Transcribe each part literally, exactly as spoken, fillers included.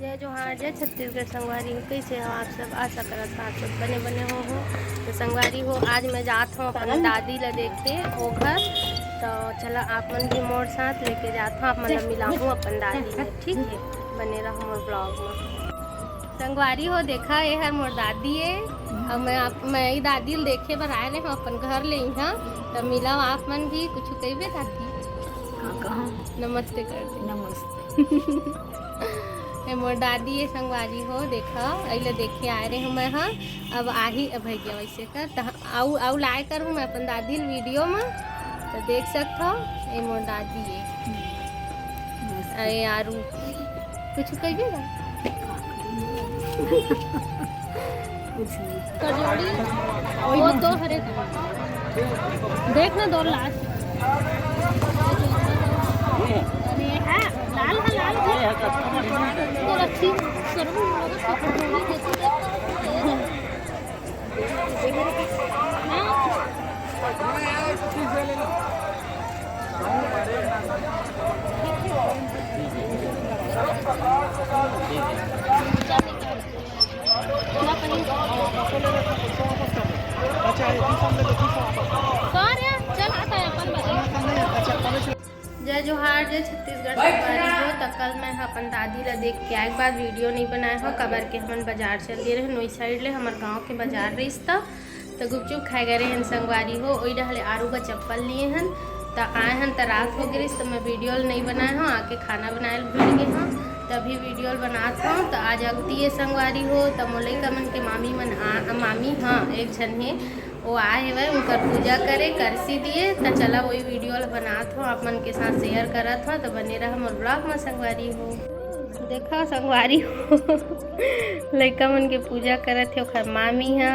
जय जोहार, जय छत्तीसगढ़ संगवारी हो, कइसे हो आप सब? आशा करत हव आप सब बने बने हो, हो। तो संगवारी हो, आज मैं जात हव अपन दादी ला देखे ओ घर। तो चला आप मन भी मोर साथ लेके जात हव, आप मन ला मिलाहूँ अपन दादी ला, ठीक है? बने रहो मोर vlog में। संगवारी हो, देखा, ये हर मोर दादी है। अब मैं आप, मैं ई दादी ला देखे बर आए रहे हव अपन घर ले इहाँ। तो मिलाव आप मन भी, कुछ कहिबे दादी? हाँ, कहाँ? नमस्ते कर दे। नमस्ते। ए मोर दादी ए संगवारी हो, देखा, अइला देखे आए रहे हूँ मैं, हाँ। अब आही, अब भैया वैसे कर, त अउ, अउ लाए कर हूँ मैं अपन दादी ल video में, तो देख सकत हो, ए मोर दादी ए। अरे यारू, कुछ कहिबे ना? कुछ नहीं। कजौड़ी, वो तो हरे, देख ना दो लाल। अरे हाँ, लाल है, लाल है। तो रखी करूँ, हम लोग तो कजौड़ी देते थे। हाँ। जय जोहार, जय छत्तीसगढ़ संगवारी हो। त कल मैं ह अपन दादी ला देख के आए के बाद video नइ बनाए हो, काबर के हमन बाजार चल दिए रहे, नोई side ले हमर गांव के बाजार रहिस त, त गुपचुप खाए गए रहे हन संगवारी हो। ओई डहले आरू बर चप्पल लिए हन, त आए हन त रात हो गे रहिस, त मैं video ल नइ बनाए हो, आके खाना बनाए ल भूल गे हो, तभी video ल बनात हो। त आज अगती ए संगवारी हो, त मोर लइका मन के मामी मन आ, मामी, हाँ, एक झन हे, वो आए हवय, उनकर पूजा करे, करसी दिए। त चला, वही video ल बनात हो, आप मन के साथ share करत हो, त बने रहा मोर vlog में संगवारी हो। देखा संगवारी हो, लइका मन के पूजा करत हे ओखर मामी हा।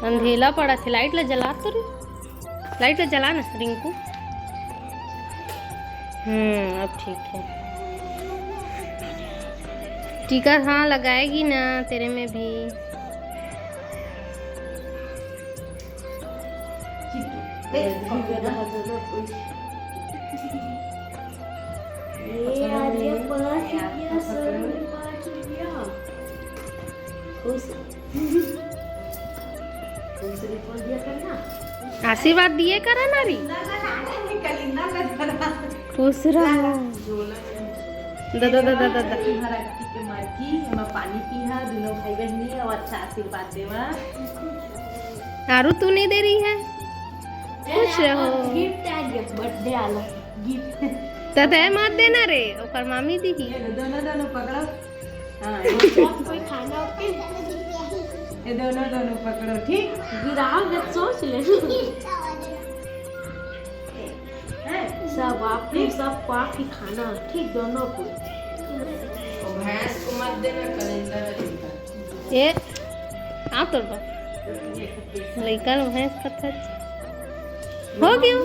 अंधेला पड़त हे, light ला जला तो रे। Light तो जला ना रिंकू। हम्म, अब ठीक है। टीका हाँ लगाएगी ना तेरे में भी। ये यार, ये पाँच रुपया, सौ में पाँच रुपया। खुश। आशीर्वाद दिए करा ना री। खुश रहो। दा, दा, दा, दा, दा। तुम्हारा के मरकी, एमा पानी पीहा, दोनों भाई बहनी, और अच्छा आशीर्वाद देवा। आरू तू नहीं दे रही है? खुश रहो। Gift आ गया, birthday वाला gift। त तय मत देना रे, ओकर मामी दीही। ये लो, दोनों, दोनों पकड़ो। हाँ, ये सब कोई खाना ओके। ये दोनों, दोनों पकड़ो, ठीक? गिराओ, मैं सोच ले। हैं? सब आप लोग, सबको आप ही खाना, ठीक? दोनों को। वो भैंस को मत देना, कलिंदर है इनका। ए, आ तोर बा। लइका ल भैंस कथच। हो गयो।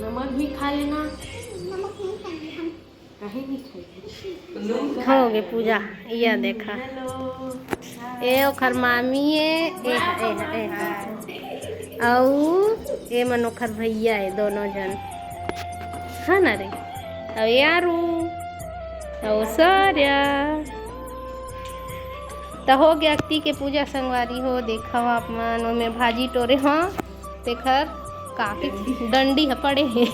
नमक भी खा लेना। नमक नहीं खाएंगे हम। काहे नहीं खाएंगे? हो गे पूजा, इया देखा। Hello। ए ओखर मामी ए, ए, ए, ए। अउ ए मन ओखर भैया ए, दोनों झन। हाँ ना रे? अउ ए आरू, अउ सौर्या। त हो गे अक्ती के पूजा संगवारी हो, देखव आप मन, ओमे भाजी टोरे हव, तेखर काफी डंडी ह पड़े हे।